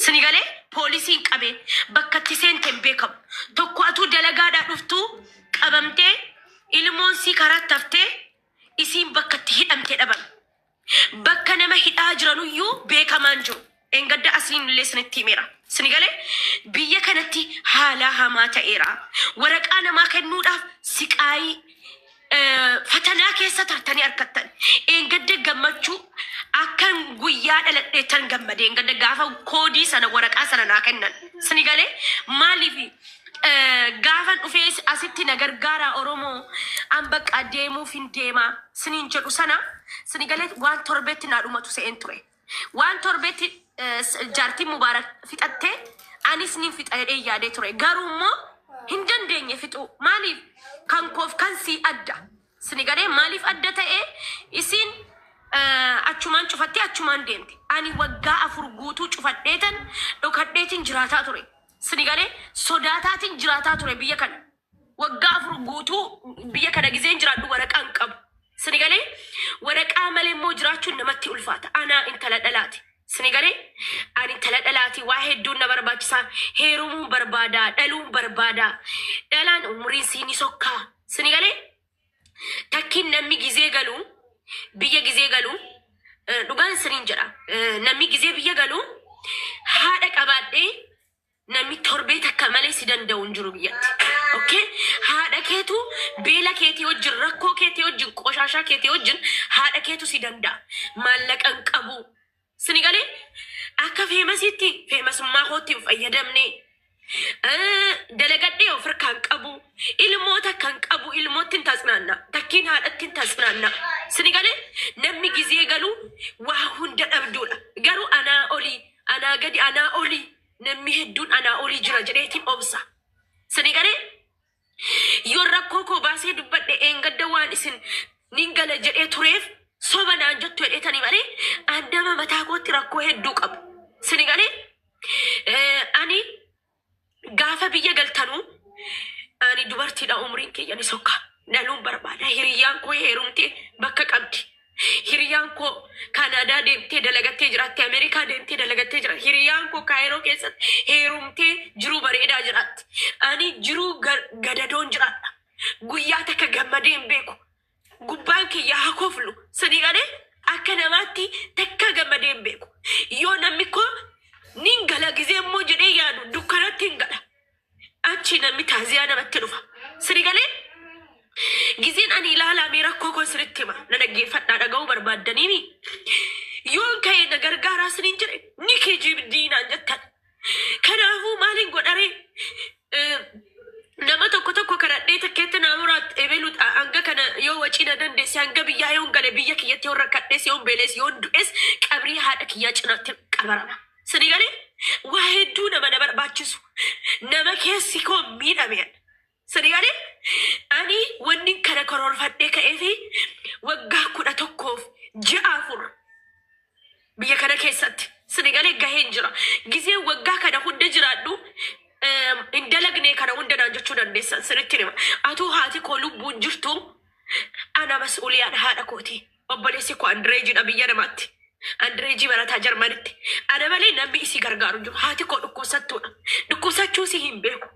Sini galee poolisiin qabee bakka itti seente hin beekamu. Tokko atuu dalagaadhaa dhuftuu qabamtee ilmoon sii karaatti haftee isiin bakka itti hidhamte dhabame. Bakka nama hidhaa jiranuyyuu beekamaan jiru. Dheengadda asiin illee isinitti himeera. Sini galee biyya kanatti haalaa hamaa ta'eera. Waraqaa namaa kennuudhaaf siqaayii fatanaa keessa tartanii argattan. Dheengadda gammachuu akkan guyyaa dhaladheettan gammade. Dheengadda gaafa koodii sana waraqaa sana naa kennan. Sini galee maaliif gaafan dhufee asitti na gargaaraa Oromoo an bakka deemuuf hin deemaa siniin jedhu sana sini galee waan torbeetti naa dhumatu se'een ture. Waan torbeetti jaartiin Mubaarak fixattee anis nin fixa jedhee yaadee ture. Garuu immoo hin dandeenye fixuu. Maaliif kan koof kan sii adda. Sini galee maaliif adda ta'e isiin achumaan cufattee achumaan deemte. Ani waggaa 4 guutuu cufadheetan dhokadheetiin jiraataa ture. Sini galee sodaataatiin jiraataa ture biyya kana. Waggaa 4 guutuu biyya kana gizeen jiraadhu waraqaa hin qabu. Sini galee waraqaa malee immoo jiraachuun namatti ulfaata. Anaa intala dhalaati. Sini galee ani intala dhalaati waa hedduun na barbaachisa. Heerumuun barbaada, dhaluun barbaada. Dhalaan umriin sii ni sokkaa. Sini galee takkiin namni gizee galu biyya gizee galu dhugaan siniin jedha. Namni gizee biyya galu haadha qabaadhee Namni torbee takka malee si danda'u hin jiru biyyatti. Okay? Haadha keetu beela keetii wajjin, rakkoo keetii wajjin, qoshaashaa keetii wajjin haadha keetu si danda'a. Maallaqa hin qabu. Sini galee akka feemasiitti feemasummaa kootti hin fayyadamne. Dalagadhee of harkaa hin qabu. Ilmoo takka hin qabu. Ilmootti hin tatsnaanna. Takkiin haadhatti hin tatsnaanna. Sini galee namni gizee galu waa hunda dhabduudha. Garuu anaa olii, anaa gadi, anaa olii. Namni hedduun anaa olii jira jedheetiin obsa. Sini galee yoon rakkoo koo baasee dubbadhe eengadda waan isin nin gala jedhee tureef soba naan jettu jedheetanii malee an nama mataa kootti rakkoo hedduu qabu. Sini galee ani gaafa biyya galtanuu ani dubartiidha umriin kiyya ni sokka. Dhaluun barbaada. Hiriyyaan koo heerumtee bakka qabdi. Hiriyaan koo Kaanaadaa deemtee dalagattee jiraatti. Ameerikaa deemtee dalagattee jiraatti. Hiriyaan koo Kaayiroo keessatti heerumtee jiruu bareedaa jiraatti. Ani jiruu gadadoon jiraadha. Guyyaa takka gammadee hin beeku. Gubbaan kiyya haa koflu. Sanii galee akka namaatti takka gammadee hin beeku. Yoo namni koo nin gala gizee immoo jedhee yaadu dukkanatti hin gala. Achi namni taaziyaa namatti dhufa. Sini galee gizeen ani ilaalaa mee rakkoo koo sinitti hima. Na dhaggeeffadhaa dhaga'uu barbaaddaniimi. Yoon ka'e na gargaaraa siniin jedhe ni kijibdii naan jettan. Kanaafuu maaliin godharee? Nama tokko tokko kadhadhee takkeetti naa muraat ebelu hanga kana yoo wacii na dandeesse hanga biyyaa yoon gale biyya kiyyatti yoon rakkadhees yoon beelees yoon du'es qabrii haadha kiyyaa cinaatti qabarama. Sini galee waa hedduu nama na barbaachisu nama keessi koo miidhame. Sini galee ani wanni kana karoorfadhee ka'ee fi waggaa 11f ji'a 4 biyya kana keessatti sini galee gaheen jira. Gizeen waggaa kana hunda jiraadhu hin dalagnee kana hunda naan jechuu dandeessan sinitti hima. Atuu haati koo lubbuun jirtu ana mas'uuliyaan haadha kooti. Obboleessi koo Andireejiidha biyya namaatti. Andireejii barataa Jarmanitti. Ana malee namni isii gargaaru hin jiru. Haati koo dhukkubsattuudha. Dhukkubsachuu isii hin beeku.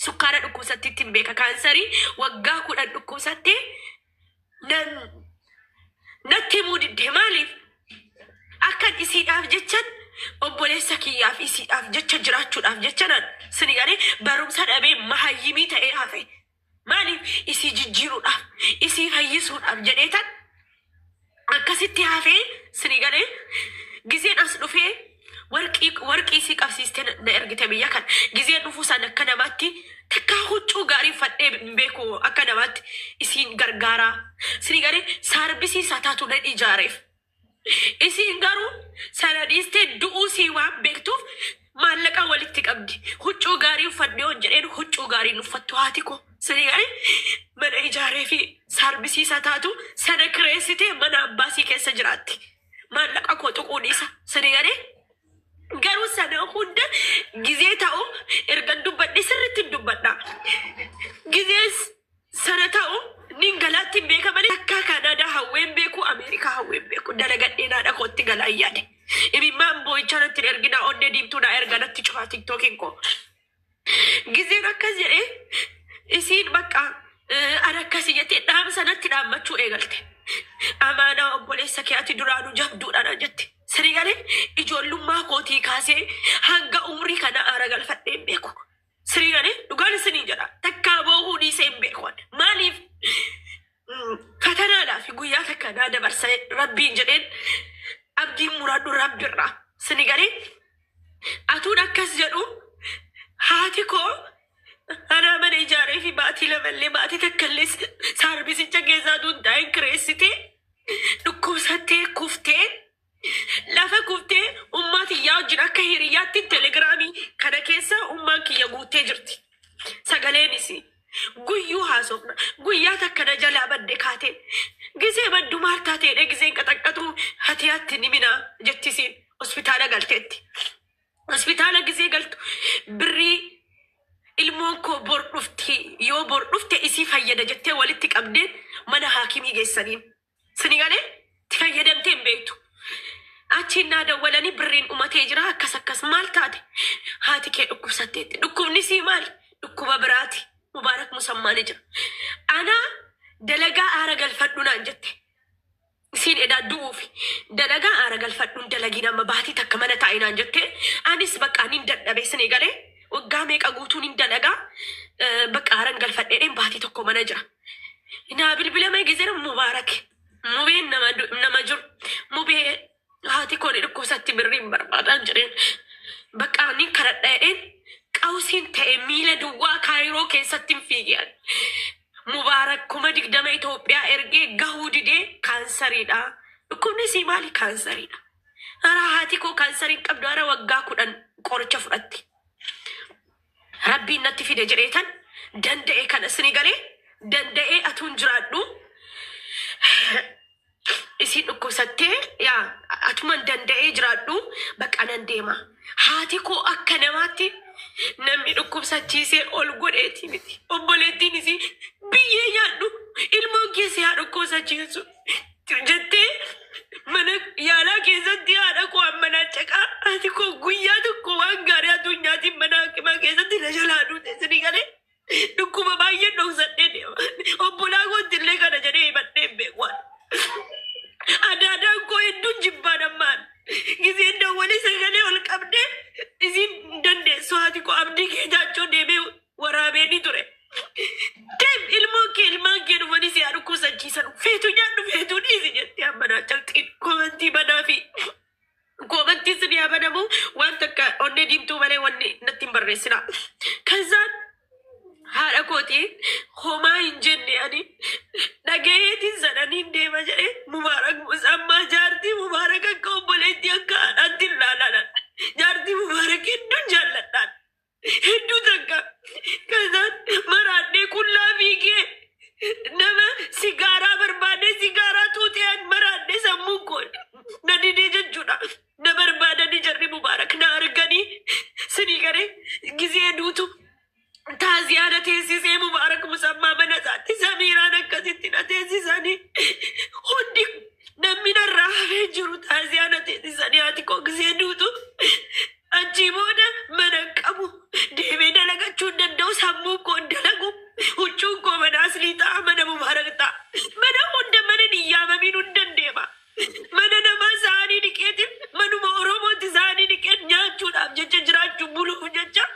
Sukkaara dhukkubsattiitti hin beeka. Kaansarii waggaa 10 dhukkubsattee nan natti himuu didde. Maaliif? Akkan isiidhaaf jechan obboleessa kiyyaaf isiidhaaf jecha jiraachuudhaaf jecha nan sini galee barumsa dhabee mahayyimii ta'ee hafe. Maaliif isii jijjiiruudhaaf, isii fayyisuudhaaf jedheetan akkasitti hafee sini galee gizeen as dhufee warqii warqii isii qabsiistee na ergite biyya kana. Gizeen dhufuu san akka namaatti takkaa huccuu gaarii uffadhee hin beeku akka namaatti isiin gargaaraa. Sini galee saarbisii isaa taatu nan ijaareef. Isiin garuu sana dhiistee du'uu sii waan beektuuf maallaqa walitti qabdi. Huccuu gaarii uffadhu yoon jedheen huccuu gaarii hin uffattu haati koo. Sanii galee mana ijaaree fi saarbisiisaa taatu sana kireessitee mana abbaa sii keessa jiraatti. Maallaqa koo tuquu dhiisa. Sanii galee garuu sana hunda gizee ta'u ergan dubbadhe sirriitti hin dubbadha. Gizees sana ta'u nin galaatti hin beeka malee takkaa Kaanaadaa hawwee hin beeku Ameerikaa hawwee hin beeku dalagadheen haadha kootti galaan yaade. Imimmaan boo'icha. Boo'ichaa natti hin erginaa onnee diimtuu naa erga natti cufaa tiktookiin koo. Gizeen akkas jedhee isiin bakka ana akkasii jettee dhaamsa natti dhaammachuu eegalte. Amaanaa obboleessa kee ati duraanuu jabduudha naan jette. Sini galee ijoollummaa kootii kaasee hanga umrii kana aara galfadhee hin beeku. Sini galee dhugaan isinii jedha takkaa boohuu dhiisee hin beeku. ani. Maaliif fatanaadhaa fi guyyaa takka naa dabarsa rabbiin jedheen abdiin muradhu rabbirraa. Sini galee atuun akkas jedhu haati koo anaa mana ijaaree fi baatii lamallee baatii takkallee saarbisicha keessaa tun taa'in kireessitee dhukkubsattee kuftee lafa kuftee ummaa tiyyaa wajjin akka hiriyyaatti telegiraamii kana keessa ummaan kiyya guuttee jirti. Sagaleenis guyyuu haasofna guyyaa takka na jalaa badde kaatee gisee baddu maal taateedha giseen qaxaqqatu hatiyaatti ni minaa jettisiin hospitaala galteetti. Hospitaala gisee galtu birrii ilmoon koo bor dhufti yoo bor dhufte isii fayyada jettee walitti qabdeen mana haakimii geessaniin. Sini galee itti fayyadamtee hin beektu. Achiin naa dawwalanii birriin dhumatee jira akkas akkas maal taate haati kee dhukkubsatteetti dhukkubni sii maali dhukkuba biraati Mubaarak Musammaa ni jira. Anaa dalagaa aara galfadhu naan jette. Isiin edaa du'uufi dalagaa aara galfadhuun dalagiin amma baatii takka mana taa'i naan jette anis bakka anin dadhabe sini galee waggaa meeqa guutuun hin dalagaa bakka aaran galfadheedheen baatii tokko mana jira. Naa bilbilame gizeen Mubaarak mubeen nama nama jiru mubee haati koo ni dhukkubsatti birriin barbaadaan jedheen bakka ani kadhadha jedheen qawsiin ta'e miila duwwaa kaayiroo keessatti hin fiige ani. Mubaarak 20,000 Itoophiyaa ergee gahuu didee kaansariidha. Dhukkubni isii maali? Kaansariidha. Hara haati koo kaansarii hin qabdu hara waggaa 10 qoricha fudhatti. Rabbiin natti fide jedheetan danda'e kana sini galee danda'ee atuun jiraadhu isiin dhukkubsattee yaa atuman danda'ee jiraadhu bakka nan deema. Haati koo akka namaatti namni dhukkubsachiisee ol godheeti miti. Obboleettiin isii biyyee nyaadhu ilmoon keessa haa dhukkubsachiisu jettee mana yaalaa keessatti haadha koo amma caqaa haati koo guyyaa tokko waan gaarii addunyaatiin mana hakimaa keessatti na jalaa duute isinii galee dhukkuba baay'een dhoksadhee deema. Obbolaa kootti illee kana jedhee himadhee hin beeku. Adaadaan koo hedduun jibbaan ammaan. Giseen dawwalee sagalee ol qabdee isiin hin dandeessu haati koo abdii keetaachoo deemee waraabee ni ture. Deem ilmoon kee ilmaan kee dhufanii si haa dhukkubsachiisan feetu nyaadhu feetu dhiisi jettee amma naa calxiin komantii banaa fi koomantii isin haa banamu waan takka onnee diimtuu malee wanni natti hin barreessina. Kazaan haadha kooti homaa hin jenne ani dhagayeetiin sananiin deema jedhee Mubaarak Musammaa jaartii Mubaarak akka obboleettii akka haadhaatti hin laalaan jaartii Mubaarak hedduun jaalladhaan hedduu takka kazaan maraadhee qullaa fiigee nama sigaaraa barbaadee sigaaraa tuuxeen maraadhee sammuun koo na didee jechuudha. Na barbaadanii jarri Mubaarak na arganii sinii garee gizee duutu taaziyaa na teessisee Mubaarak Musammaa mana isaatti Samiiraan akkasitti na teessisanii hundi namni narraa hafee jiru taaziyaa na teessisanii haati koo gizee duutu achii booda mana hin qabu deemee dalagachuu hin danda'u sammuun koo hin dalagu huccuun koo mana aslii ta'a mana Mubaarak ta'a mana hunda mana hin yaamamiin hundan deema mana namaa saanii dhiqeetiin manuma Oromootti saanii dhiqeen nyaachuudhaaf jecha jiraachuu buluuf jecha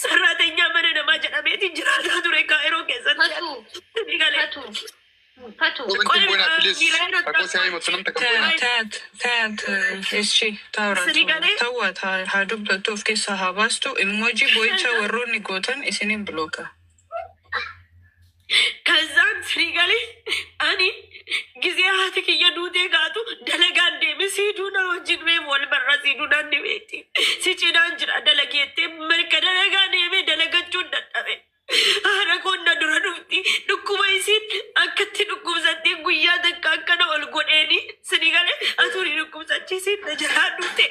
sarraatenyaa mana namaa jedhameetiin jiraataa ture Kaayiroo keessatti. Fatu, Ni galee. Fatu, Fatu. Komentiin bu'inaa please. Rakkoo siyaa himatu namta kan bu'inaa. Taat, taat, eshi, taawratu, Sini galee? tawwa, haa dubbattu of keessaa haa baastu, immoojii boo'icha warroonni gootan isiniin bilooka. Kazaan sini galee ani gizee haati kiyya duutee kaatu dalagaan deeme siiduu na wajjin reefu wal barra siiduu naan ni beekti. Si cinaan jira dalageettee mirga dalagaa deemee dalagachuun dadhabe. Haadha koon na dura dhufti dhukkuba isiin akkatti dhukkubsattee guyyaa takka akkana ol godheeni sini galee atuun dhukkubsachiisiin na jalaa dhufte.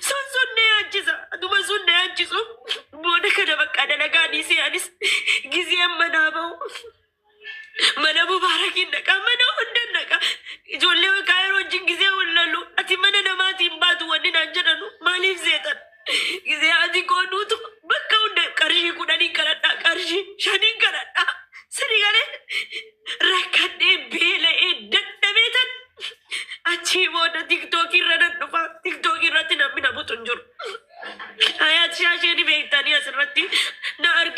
Sun sun na yaachisa. Atuma sun na yaachisu. Booda kana bakka dalagaa dhiisee anis gizeen manaa bahu. Mana Mubaarakiin dhaqa, mana hundan dhaqa. Ijoollee kaayiroo wajjin gizee wal lalu. Ati mana namaatiin baatu wanni naan jedhan.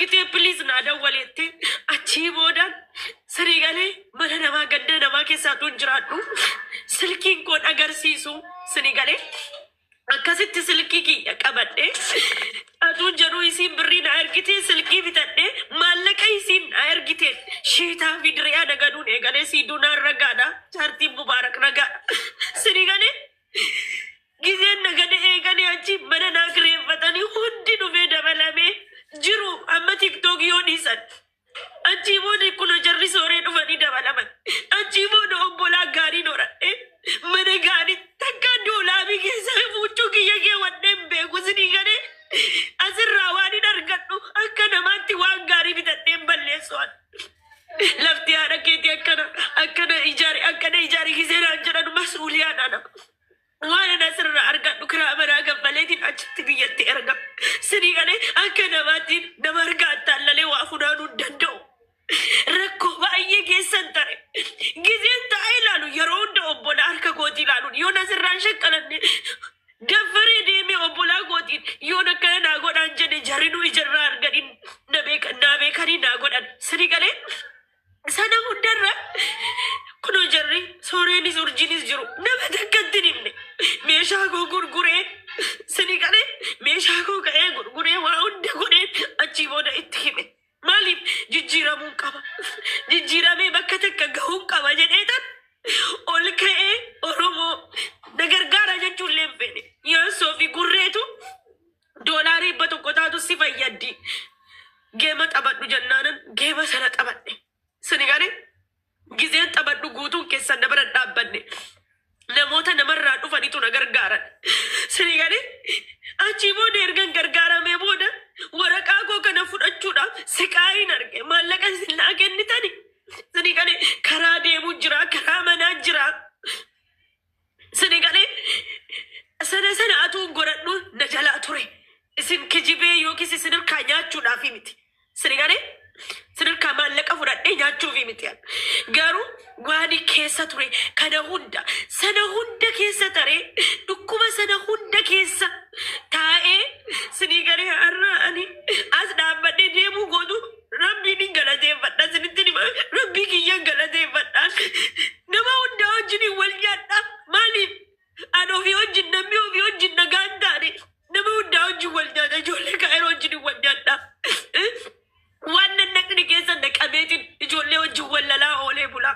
Argitee please naa dawwaleette achii booda sanii galee mana namaa ganda namaa keessaa tun jiraadhu silkiin koon agarsiisu sanii galee akkasitti silkii kiyya qabadhe atuun jedhu isiin birrii na ergitee silkii bitadhe maallaqa isiin na ergite shiitaa fi diriyaa nagaduun eegalee siidunaan ragaadha jaartiin mubaarak ragaadha sini galee gizeen nagade eegalee achi mana naa kireeffatanii hundi dhufee dabalamee jiru amma tiktook yoo dhiisan achii booda kun jarri sooree dhufanii dabalaman achii booda obbolaa gaarii horadhe mana gaarii takka doolaabii keessa fuuchuu kiyya keewwadhee hin beeku sinii galee asirraa waan hin argadhu akka namaatti waan gaarii bitadhee hin balleessu ani. Lafti haadha keetii akkana akkana ijaari akkana ijaari gisee naan jedhan mas'uuliyaadha nama. Waan ani asirraa argadhu kiraa manaa gabbaleetiin achitti biyyatti erga. Sinii galee akka namaatti nama argaa attaallalee waa funaanuu hin danda'u. Rakkoo baay'ee keessan tare. Gizeen taa'ee ilaalu yeroo hunda obbolaa harka kootii ilaaluun yoon asirraan shaqqalanne daffaree deemee obbolaa kootiin yoon akkana naa godhaan jedhe jarinuu ijarraa arganii na beekan naa beekanii naa godhan. Sinii galee sana hundarra kunoo jarri sooreenis urjiinis jiru nama takkatti hin himne meeshaa koo gurguree sini qalee meeshaa koo ka'ee gurguree waa hunda godhee achii booda itti hime maaliif jijjiiramuun qaba jijjiiramee bakka takka gahuun qaba jedhee tan ol ka'ee oromoo na gargaara jechuun illee hin feene yaansoo fi gurreetu doolaarii 100 taatu si fayyaddi geema taphadhu jennaanan geema sana taphadhe sini galee gizeen taphadhu guutuun keessan na bira hin dhaabbanne namoota namarraa dhufanitu na gargaaran sini galee achii booda ergan gargaaramee booda waraqaa koo kana fudhachuudhaaf siqaayin arge maallaqa isin naa kennitani sini galee karaa deemuu jira karaa manaa jira sini galee sana sana atuun godhadhu na jalaa ture isin kijibee yookiis isin harkaa nyaachuudhaaf miti sini galee isin harkaa maallaqa fudhadhee nyaachuufi miti garuu waan keessa ture kana hunda sana hunda keessa taree dhukkuba sana hunda keessa taa'ee sinii galee har'a ani as dhaabbadhee deemuu gootu rabbiin hin galateeffadha isinitti hima rabbii kiyyan galateeffadha nama hundaa wajjin wal nyaadha maaliif ani ofii wajjin namni ofii wajjin nagaa hin taane nama hundaa wajjin wal nyaata ijoollee kaayiroo wajjin wal nyaadha waan nannaqni keessa naqameetiin ijoollee wajjin wal lalaa oolee bulaa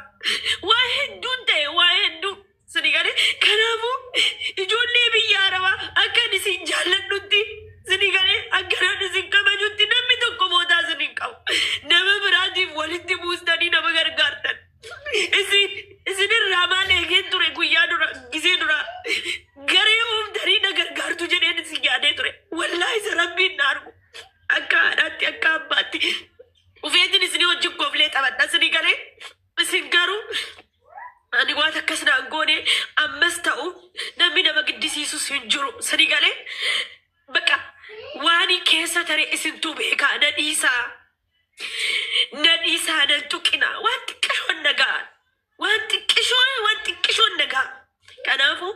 waa hedduun ta'e waa hedduu sini galee kanaafuu ijoollee biyya arabaa akka ani isin jaalladhutti sini galee akka ani isin kabajutti namni tokko bootaa isin hin qabu nama biraatiif walitti buustanii nama gargaartan isin isinirraa maal eegeen ture guyyaa dura gisee dura garee uumtanii na gargaartu jedheen isin yaadee ture wallaahi isa rabbiin na argu akka haadhaatti akka abbaatti ufeetiin isinii wajjin koflee taphadha isinii galee isin garuu ani waan akkas naan goone ammas ta'u namni nama giddisiisus hin jiru isinii galee bakka waan keessa tare isintuu beekaa na dhiisaa na dhiisaa nan tuqina waan xiqqishoon nagaa waan xiqqishoon waan xiqqishoon nagaa kanaafuu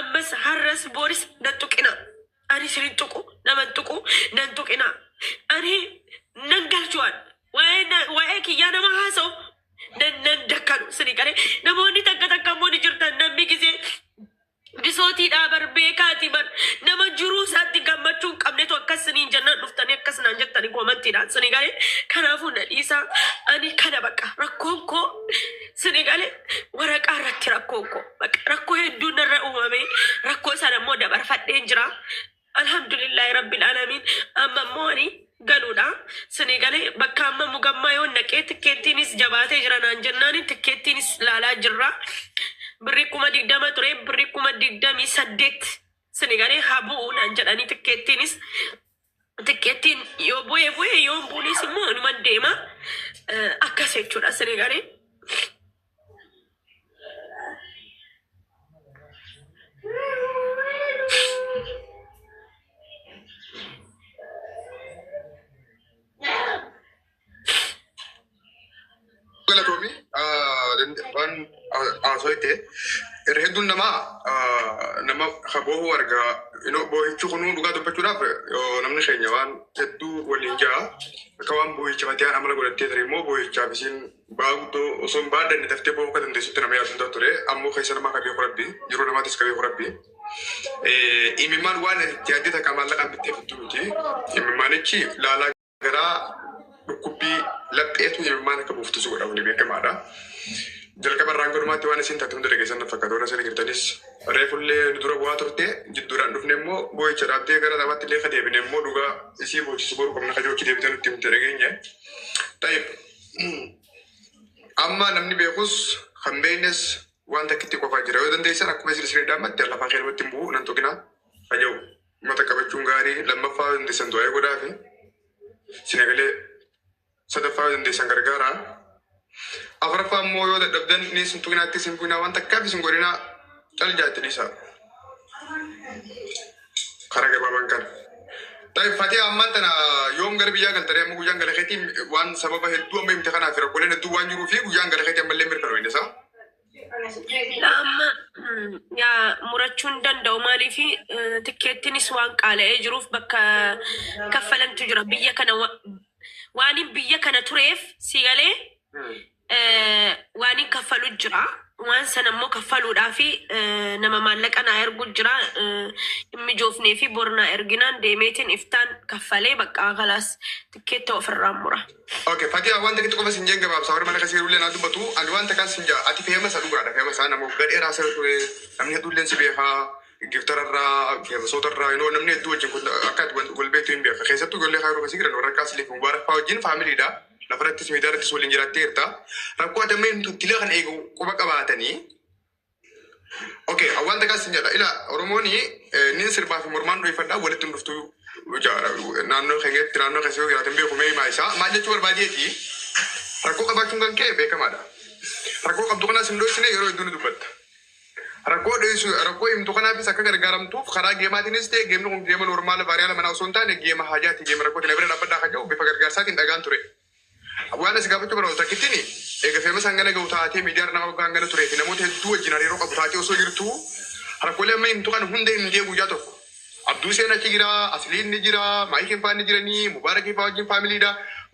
ammas har'as booris nan tuqina ani isin hin tuqu nama hin tuqu nan tuqina ani nan galchuwan waa'ee waa'ee kiyyaa nama haasa'u nan nan dakkanu isinii galee namoonni takka takka immoo ni jirtan namni gisee bisootiidhaa bar beekaati bar nama jiruu isaatti gammachuu hin qabnetu akkas isiniin jennaan dhuftanii akkas naan jettanii koomantiidhaan isinii galee kanaafuu na dhiisaa ani kana bakka rakkoon koo isinii galee waraqaa irratti rakkoon koo bakka rakkoo hedduun narra uumame rakkoo sana immoo dabarfadheen jira alhamdulillahi rabbil alamiin amma immoo ani galuudha isinii galee bakka amma mugammaa yoo naqee tikkeettiinis jabaatee jira naan jennaani tikkeettiinis laalaa jirra birri 20,000 ture birri 28,000 isinii galee haa bu'u naan jedhanii tikkeettiinis tikkeettiin yoo bu'ee bu'ee yoo hin buunes immoo inuman deema akkas jechuudha isinii galee. Galatoomi waan haasoyte. Irra hedduun namaa nama kaboohuu argaa boohichi kunuu dhugaa dubbachuudhaaf namni keenya waan hedduu waliin jaa akka waan boohicha fatiyaan amala godhattee ture immoo boohichaaf isiin ba'aa guddoo osoo hin baadhanne daftee boohuu akka dandeessutti nama yaadu ture ammoo keessa namaa ka beeku rabbi yeroo namaatis ka beeku rabbi. Imimmaan waan itti yaaddee takka maallaqaan bittee fittu miti. Imimmaanichi laalaa garaa dhukkubbii lapheetu imimmaan akka buuftu si godha, kuni beekamaadha. Jalqaba irraan godhumaatti waan isin taate hunda dhageessan na fakkaata. Warra sana jirtanis reefullee nu dura bu'aa turte, jidduudhaan dhufne immoo boo'icha dhaabdee gara taphaatti illee ka deebine immoo dhugaa isii boochisu boruu qabna kajoochi deebitee nutti himte dhageenye. Tayyib. Amma namni beekus kan beeknes waan takkitti qofaa jira. Yoo dandeessan akkuma isin isin dhaammatte lafaa keelmatti hin bu'u nan tuqina. Haja'u mata qabachuun gaarii. Lammaffaa yoo dandeessan du'aa godhaafi. Sinagalee sadaffaa yoo dandeessan gargaaraa. Afuraffaa immoo yoo dadhabdan ni isin tuqinaatti isin bu'inaa, waan takkaaf isin godhinaa, cal jaatti dhiisaa. Karaa gabaabaan kana. Tayyib, Fatiha, ammaan tana yoom gara biyyaa galtanii? Amma guyyaan gala keetii waan sababa hedduu amma himte kanaaf rakkooleen hedduu waan jiruu fi guyyaan gala keetii ammallee mirkanoofne isaa. Amma yaa murachuu hin danda'u, maaliif tikkeettiinis waan qaala'ee jiruuf bakka kaffalantu jira biyya kana waanin biyya kana tureef si galee waanin kaffalu jira. Waan sana immoo kaffaluudhaaf nama maallaqa naa ergu jira, hin mijoofnee fi bor naa erginaan deemeetiin iftaan kaffalee bakka kalaas tikkeetta ofirraa mura. Okay, Fatiha, waan takkitti qofa sin jeen gabaabsa, warri mana keessa jirullee naa dubbatu. Ani waan takkaan sin jaa, ati feema isa dhugaadha. Feema isaa nama waggaa dheeraa asirra ture, namni hedduulleen si beekaa, giftararraa, feemasotarraa, namni hedduu wajjin kun akka ati wal beektu hin beeka. Keessattuu ijoollee kaayiroo keessa jiran warra akka Asliif Mubaarak fa'aa wajjin faamiliidha. Lafarrattis miidiyaarrattis waliin jiraattee jirta. Rakkoo ati amma himtu tila kan eegu quba qabaatanii. Okay, waan takkaan sin jedha. Ila Oromooni nin sirbaa fi mormaan dho'ifadhaa walitti hin dhuftu naannoo keenyatti, naannoo keessa yoo jiraatan beeku mee himaa isaa. Maal jechuu barbaadeeti? Rakkoo qabaachuun kan ka'e beekamaadha. Rakkoo qabdu kanas hin dho'isne, yeroo hedduu ni dubbatta. Rakkoo dho'isu, rakkoo himtu kanaafis akka gargaaramtuuf karaa geemaatiinis ta'e, geemni kun geema normaala vaariyaala manaa osoo hin taane geema hajaati, geema rakkootiin bira dhaabbadhaa kan jedhu bifa gargaarsaatiin dhagaan ture. Waan as gaafachuu barbaadu takkittiin, eega feema hangana gahu taatee, miidiyaa nama waggaa hangana turee fi namoota hedduu wajjin hariiroo qabu taatee osoo jirtuu, rakkoolee amma himtu kan hunda himtee guyyaa tokko Abduu Seen achi jira, Asliin ni jira, Maayikiin fa'aa ni jiranii, Mubaarakii fa'aa wajjin faamiliidha.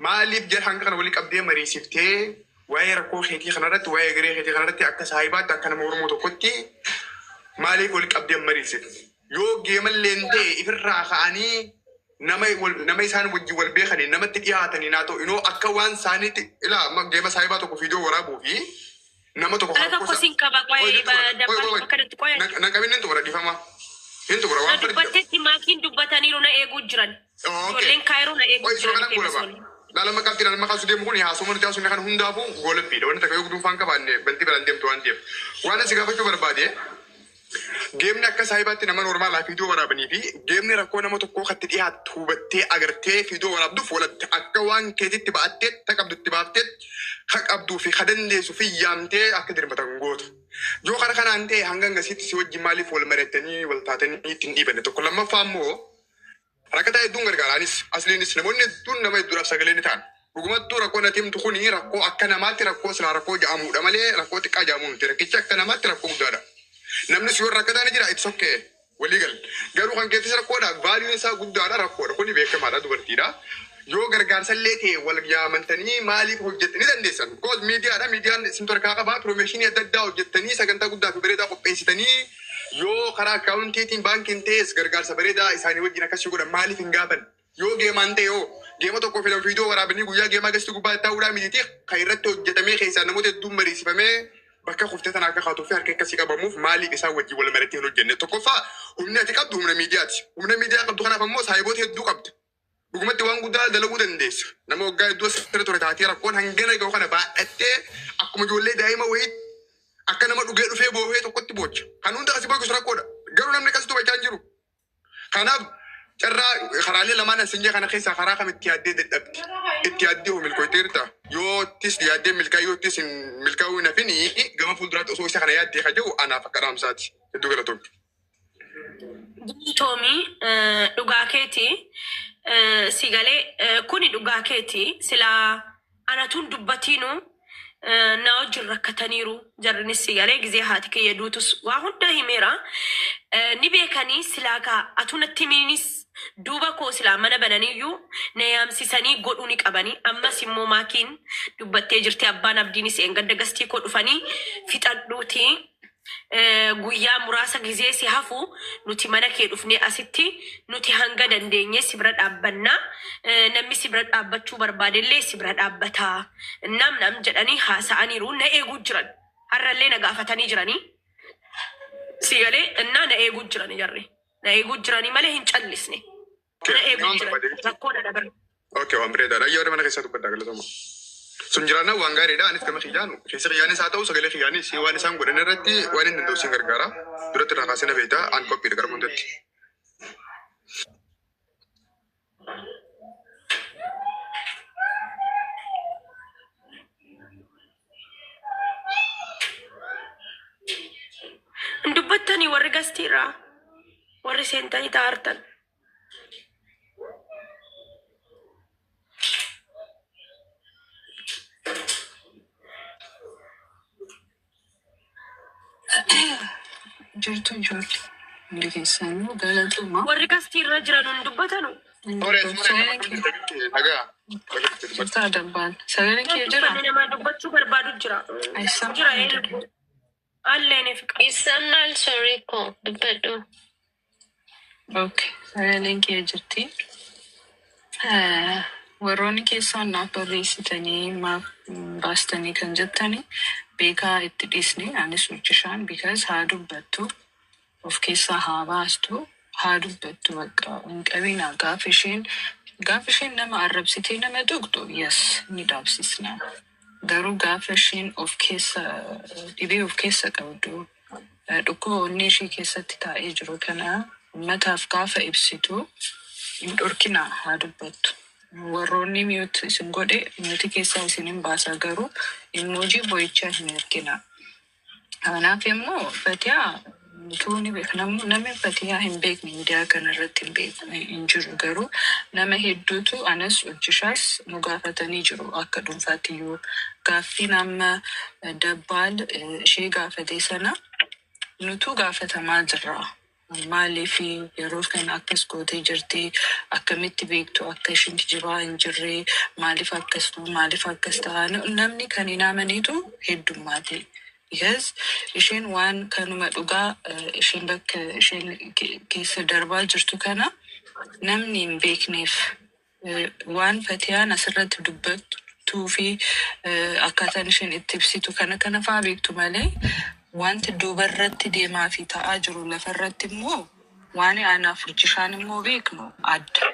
Maaliif jara hanga kana walii qabdee mariisiftee waa'ee rakkoo keetii kanarratti, waa'ee garee keetii kanarratti akka saahibaatti, akka nama Oromoo tokkotti maaliif wal qabdee mariisifte? Yoo geemalleen ta'e ifirraa ka'anii nama isaan wajjin wal beekanii namatti dhiyaatanii naa ta'u inoo akka waan isaaniitti ilaa amma geema saahibaa tokko viidiyoo waraabuu fi nama tokko Ala tokko sin qaba qo'ee dabbaa akkanatti qo'ee. Na qabin, hin xumura, dhifama. Hin xumura Na waan fedhe. Dubbattetti maakiin dubbataniiru, na eeguu jiran. Ijoolleen kaayiroo na eeguu Qoy sura jiran kanan goolaba. feemasoonni. Laala maqaa lama kaasuu deemu kun haasawuma nuti haasofne kan hundaafuu goolabbiidha. Wanti takka yoo guduunfaan qabaanne bantii biraan deemtu waan ta'eef. Waan asi gaafachuu barbaade, geemni akka saahibaatti nama normaalaa viidiyoo waraabanii fi geemni rakkoo nama tokkoo katti dhiyaattu hubattee agartee viidiyoo waraabduuf walatte akka waan keetitti ba'attee ta qabdutti baaftee ka qabduu fi ka dandeessu fi yaamtee akka dirmatan goota. Yoo kana kanaan ta'e hanga hangasiitti si wajjin maaliif wal mari'attanii wal taatanii ittiin dhiibanne? Tokko. Lammaffaa immoo rakkataa hedduun gargaaraanis asliinis namoonni hedduun nama hedduudhaaf sagalee ni ta'an. Dhugumattuu rakkoon ati himtu kuni rakkoo akka namaatti rakkoo silaa rakkoo jedhamudha malee rakkoo xiqqaa jedhamuu miti. Rakkichi akka namaatti rakkoo guddaadha. Namni si warra rakkataa ni jira, it's okay. Walii gal. Garuu kan keessas rakkoodha. Valueun isaa guddaadha, rakkoodha. Kuni beekamaadha, dubartiidha. Yoo gargaarsa illee ta'e wal yaamantanii maaliif hojjettanii dandeessan? Because miidiyaadha. Miidiyaan isin harkaa qabaa. Promotionii adda addaa hojjettanii sagantaa guddaa fi bareedaa qopheessitanii yoo karaa akkaawuntiitiin baankiin ta'es gargaarsa bareedaa isaanii wajjin akkasii godhan maaliif hin gaafan? Yoo geemaan ta'e, yoo geema tokko filan viidiyoo waraabanii guyyaa geemaa gasti gubbaa taa'uudhaa mitiiti, kan irratti hojjetamee keessaa namoota hedduun mariisifamee bakka kuftee tana akka kaatuu fi harka akkasii qabamuuf maaliif isaan wajjin wal mari'attee hin hojjenne? Tokkoffaa, humni ati qabdu humna miidiyaati. Humna miidiyaa qabdu kanaaf ammoo saahiboota hedduu qabda. Dhugumatti waan guddaa dalaguu dandeessa. Nama waggaa hedduu asirra ture taatee rakkoon hangana gahu kana baadhattee akkuma ijoollee daa'ima wayii akka nama dhugee dhufee boohee tokkotti boocha. Kan hunda akkasii boochisu rakkoodha. Garuu namni akkasitti hubachaa hin jiru. Kanaaf carraa karaalee lamaan asin kana keessaa karaa kam itti yaaddee dadhabdi? Itti yaaddee hoo milkooyteerta? Yoo ittis yaaddee milkaa'uu, yoo ittis hin milkaa'uu hin hafini, gama fuulduraatti osoo isa kana yaaddee ka jiru anaaf akka dhaamsaati. Hedduu galatoomti. Toomii, dhugaa keeti, si galee, kuni dhugaa keeti. Silaa anatuun dubbatiinu Na wajjin rakkataniiru jarrinis si galee gizee haati kiyya duutus waa hunda himeera. Ni beekanii silaa kaa atuu natti himiinis duuba koo silaa mana bananiiyyuu na yaamsisanii godhuu ni qabanii. Ammas immoo maakiin dubbattee jirti abbaan abdiinis eengadda gastii koo dhufanii fixadhuutii guyyaa muraasa gizee si hafu nuti mana kee dhufnee asitti nuti hanga dandeenye si bira dhaabbannaa. Namni si bira dhaabbachuu barbaadellee si bira dhaabbataa. Nam nam jedhanii haasa'aniiru na eeguu jiran. Har'allee na gaafatanii jiranii. Si galee innaa na eeguu jirani jarri. Na eeguu jiranii malee hin callisne. Na eeguu Waan jiran. barbaade. Rakkoo na dabarre. Okay, waan bareedaadha. Ayyaa warra mana keessaa dubbadhaa galatoomaa. Sun jiraannaan waan gaariidha. Anis gama kiyyaan keessa kiyyaanis haa ta'u sagalee kiyyaanis waan isaan godhan irratti waan hin danda'u siin gargaara. Duratti irraa kaasee na beektaa an qophiidha gara hundatti. Hin dubbattanii warri gastiirraa warri seentanii taa'artan. Jirtu ijoollee hundi keessanuu galatuma. Warri gastiirra jiran hin dubbatanu. Horee Sagaleen kee nagaa. jirtaa dabbaan. Sagaleen kee jira? Dubbanni namaa dubbachuu barbaadu jira. Eessa Jira eenyu? Alleen fiqa. ይሰማል ሶሪ እኮ dubbadhu. Okay. Sagaleen kee jirti. Warroonni keessaan naaf barreessitanii maaf baastanii kan jettani beekaa itti dhiisne anis hojjishaan because haa dubbattu of keessaa haa baastu haa dubbattu bakka hin qabinaa gaafa isheen nama arrabsitee nama tuqxu yes ni dhaabsisna garuu gaafa isheen of keessa dhibee of keessa qabdu dhukkuba onnee ishee keessatti taa'ee jiru kana uummataaf gaafa ibsitu hin dhorkinaa haa dubbattu. Warroonni mute isin godhe mute keessaa isin hin baasa garuu emoji boo'ichaa hin erginaa. Kanaaf immoo Fatihaa utuu ni beeka. Namni Fatihaa hin beekne miidiyaa kana irratti hin beeku hin jiru garuu nama hedduutu anas hojishaas nu gaafatanii jiru akka dhuunfaatti iyyuu gaaffiin amma dabbaal ishee gaafate sana nutu gaafatamaa jirra. Maaliif yeroo kana akkas gootee jirti? Akkamitti beektu akka isheen kijibaa hin jirre? Maaliif akkas ta'u? Maaliif akkas ta'a? Namni kan hin amaniitu heddummaate. Because isheen waan kanuma dhugaa isheen bakka isheen keessa darbaa jirtu kana namni hin beekneef waan Fatiyaan asirratti dubbattuu fi akkaataan isheen itti ibsitu kana kana fa'aa beektu malee wanti duubarratti deemaa fi ta'aa jiru lafarratti immoo waan anaaf hojishaan immoo beeknu adda.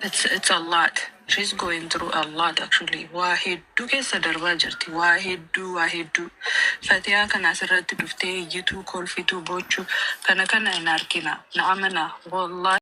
It's a lot. She's going through a lot actually. Waa hedduu keessa darbaa jirti. Waa hedduu waa hedduu. Fatiyaa kana asirratti dhuftee iyyituu, kolfituu, bochuu kana kana hin argina. Na amana. Wallahi.